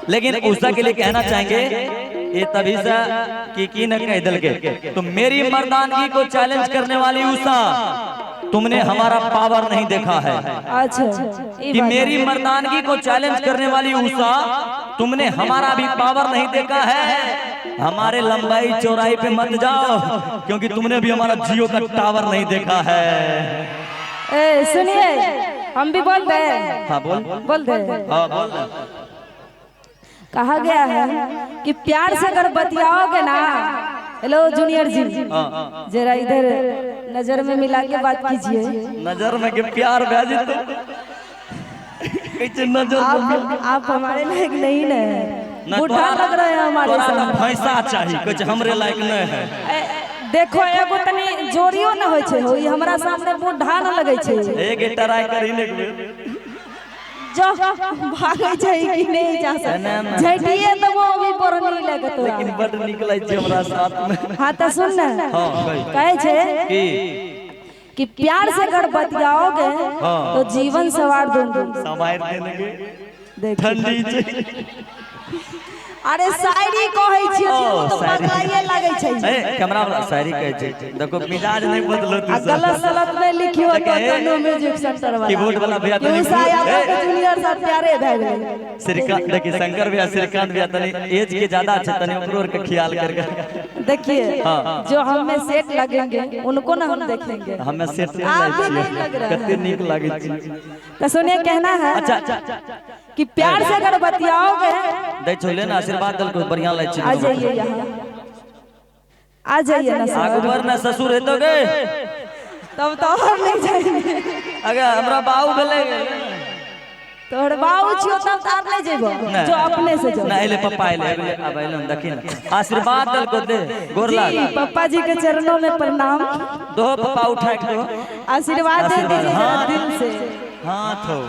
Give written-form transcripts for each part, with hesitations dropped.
लेकिन उषा के लिए कहना चाहेंगे ये तभी से कि न कह दल के तो मेरी मर्दानगी को चैलेंज करने वाली उषा, तुमने हमारा पावर नहीं देखा है। अच्छा कि मेरी मर्दानगी को चैलेंज करने वाली उषा, तुमने हमारा भी पावर नहीं देखा है। हमारे लंबाई चौड़ाई पे मत जाओ क्योंकि तुमने भी हमारा जियो का टावर नहीं देखा है। ए सुनिए, हम भी बोल दे। हाँ बोल बोल दे। हाँ बोल दे। कहा गया है कि प्यार से अगर बतियाओगे ना। हेलो जूनियर जी, जरा इधर नजर में मिला के बात कीजिए। नजर में के प्यार भेज तो नजर आप हमारे लायक नहीं न है, बूढ़ा लग रहे हैं हमारे सामने। भैंसा चाहिए कुछ हमरे लायक नहीं है। देखो एगो तनी जोड़ियो न होय छै, होई हमरा सामने बूढ़ा न लगै छै। एक ट्राई करी ने जो भागै छै कि नहीं जा सकता। झटिए तो वो भी बड़ नहीं लगत, लेकिन बड़ निक लगै छै हमरा साथ में। हां त सुन न, हां कहै छै कि प्यार से अगर बतियाओगे तो जीवन सवार दूंगी। सवार देंगे ठंडी छै। अरे शायरी कहै छी तो पगलाइए लागै छै। ए कैमरा वाला शायरी कहै छै, देखो मिजाज नहीं बदलो तू। गलत सलत नहीं लिखियो तो तनु म्यूजिक सेंटर वाला कीबोर्ड वाला भैया तनी जूनियर साहब प्यारे भए गेलै। श्रीकांत देखी शंकर भैया श्रीकांत भैया तनी एज के ज्यादा छै, तनी ओकरो के ख्याल करके देखिए। जो हमें सेट लगेंगे उनको ना हम देखेंगे। हमें सेट नहीं लगे छै, कते नीक लागै छै। तो सुनिए कहना है अच्छा कि प्यार से अगर बतियाओगे दे छोले ना आशीर्वाद दल को बढ़िया लगै छै। आ जाइए यहाँ, आ जाइए ना। आगू बढ़ ना ससुर हेतो गे तब तो और नहीं जाएंगे। अगर हमरा बाऊ भेलै तोहर बाऊ छियो तब तो आर नहीं जेबो, जो अपने से जो ना एले पप्पा एले अब एले देखिन आशीर्वाद दल को दे गोर लाग। जी पप्पा जी के चरणों में प्रणाम। दो पप्पा उठा के दो आशीर्वाद दे दीजिए जरा दिल से। हां तो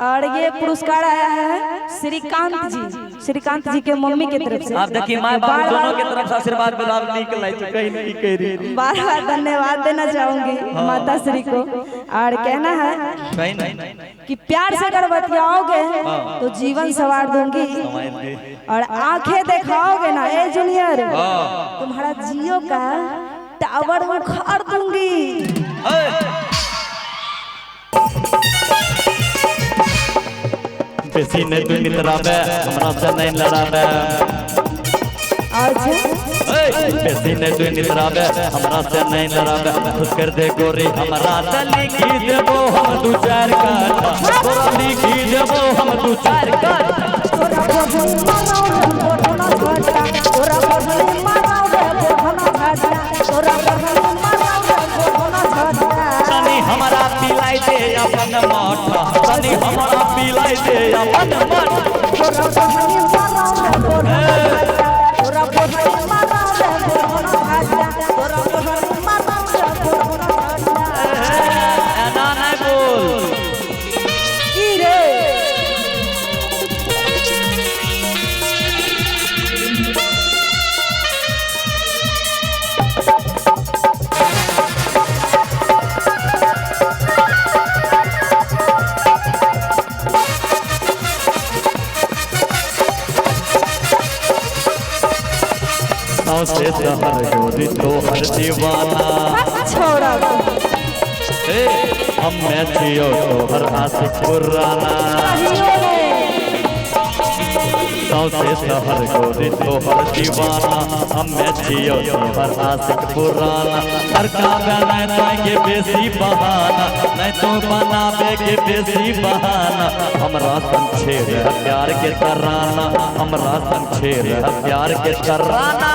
और ये पुरस्कार आया है श्रीकांत जी, श्रीकांत जी के मम्मी के तरफ से। आप देखिए मां बाप दोनों के तरफ से आशीर्वाद मिला निकल आई तो कहीं नहीं कह रही। बार बार धन्यवाद देना चाहूंगी माता श्री को। और कहना है कहीं नहीं कि प्यार से अगर बतियाओगे तो जीवन सवार दूंगी, और आंखें दिखाओगे ना ए जूनियर तुम्हारा जियो का टावर उखाड़ दूंगी। बेसी नहीं तू मितराबे हमरा से नहीं लड़ाबे। अच्छा बेसी नहीं तू मितराबे हमरा से नहीं लड़ाबे। खुश कर दे गोरी हमरा से लिखी देबो हम दू चार काठा। तोरा लिखी देबो हम दू चार काठा। तोरा बहनी मारो रे बोढ़ना घाटा, तोरा बहनी मारो रे बोढ़ना घाटा, तोरा बहनी मारो रे बोढ़ना घाटा। तनी हमरा पिलाई दे अपन माठा, तनी हमरा पिलाई दे अपन माठा। तोरा बहनी मारो रे बोढ़ना घाटा, तोरा बहनी मारो रे बोढ़ना घाटा, तोरा बहनी मारो रे बोढ़ना घाटा। एना नहीं बोल की रे। सौसे शहर गोरी तोहर दीवाना छोड़ा हम मैं छियो तोहर आशिक पुराना। सौसे शहर गोरी तोहर दीवाना, हम मैं छियो तोहर आशिक पुराना। सरका बनाए के बेसी बहाना, नहीं तो बनावे के बेसी बहाना। हमरा संग छेड़ प्यार के तराना, हमरा संग छेड़ प्यार के तराना।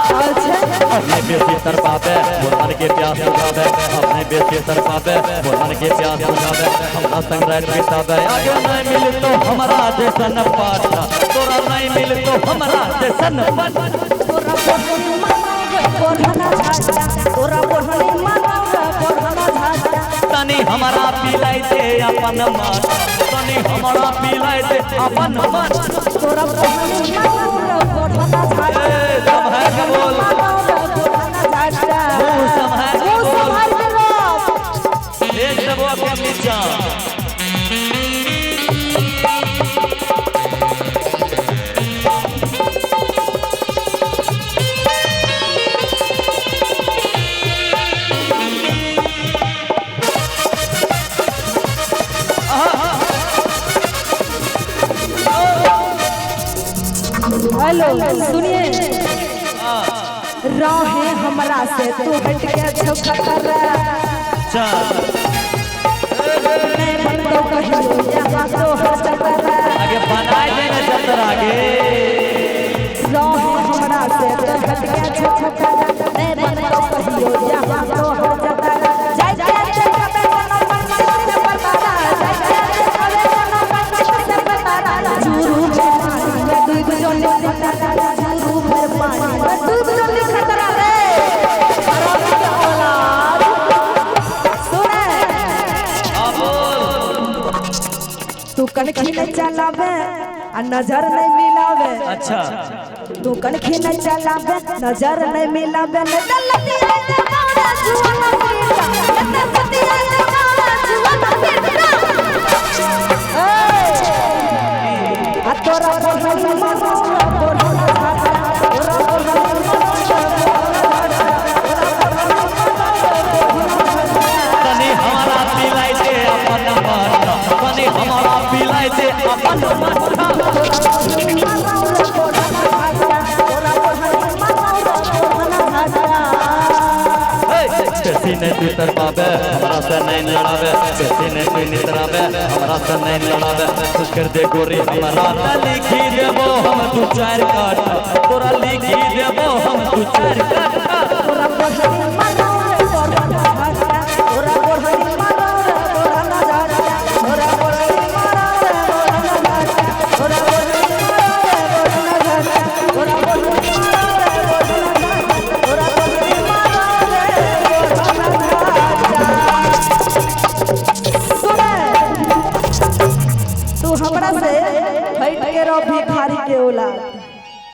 अपने बेसी तरपावे मोर मन के प्यास बुझावे, अपने बेसी तरपावे मोर मन के प्यास बुझावे। हमरा संग रात बितावे आगे नहीं मिल तो हमरा जैसन पाठा, तोरा नहीं मिल तो हमरा जैसन पाठा। तोरा बहनी मारो रे बोढ़ना घाटा, तोरा बहनी मारो रे बोढ़ना घाटा। तनी हमरा पिलाई दे अपन माठा, तनी हमरा पिलाई दे अपन माठा। तोरा बहनी मारो रे बोढ़ना घाटा। संभाल के बोल, मुंह संभाल के बोल, एक दबो अपन नीचा। हेलो सुनिए, रहे हमरा से तू हट के छौ खतरा। चल नहीं बनतो कहियो यहाँ तोहर जतरा। आगे बनाए देने जतरा गे। रहे हमरा से तू हट के छौ खतरा। नहीं बनतो कहियो यहाँ तोहर जतरा। जाय के देखबे कोनो पंछी से बतारा। जाय के देखबे कोनो पंछी से बतारा। चूरू भर पानी में डूब जोनी खतरा। चूरू भर पानी में डूब जोनी खतरा रे। हरामी के औलाद सुने। तू कनखी न चलावे आ नजर नहीं मिलावे। अच्छा तू कनखी न चलावे नजर नहीं मिलावे। न दलती रे बाड़ा जुआना पीटा। न दलती रे बाड़ा जुआना पीटा। ए आ तोरा बोलनी मनो बोलना झाटा। तोरा बोलनी मनो तनी हमारा पिलाई दे अपन मट्ठा। तनी हमारा पिलाई दे अपन मट्ठा। बेसी नहीं तू तरपावे हमरा से नहीं लड़ावे। बेसी नहीं तू नितरावे हमरा से नहीं लड़ावे। कुछ कर दे गोरी हमरा त लिखी देबो हम दू चार काठा। तोरा लिखी देबो हम दू चार काठा। तोरा बोलनी मनो बोलना झाटा। तोरा बोलनी मनो बोलना झाटा। तोरा बोलनी मनो बोलना झाटा। तोरा बोलनी मनो बोलना झाटा। तोरा बोलनी मनो बोलना झाटा। तोरा बोलनी मनो बोलना झाटा। सुने तू हमरा से हट के रह भिखारी के औलाद।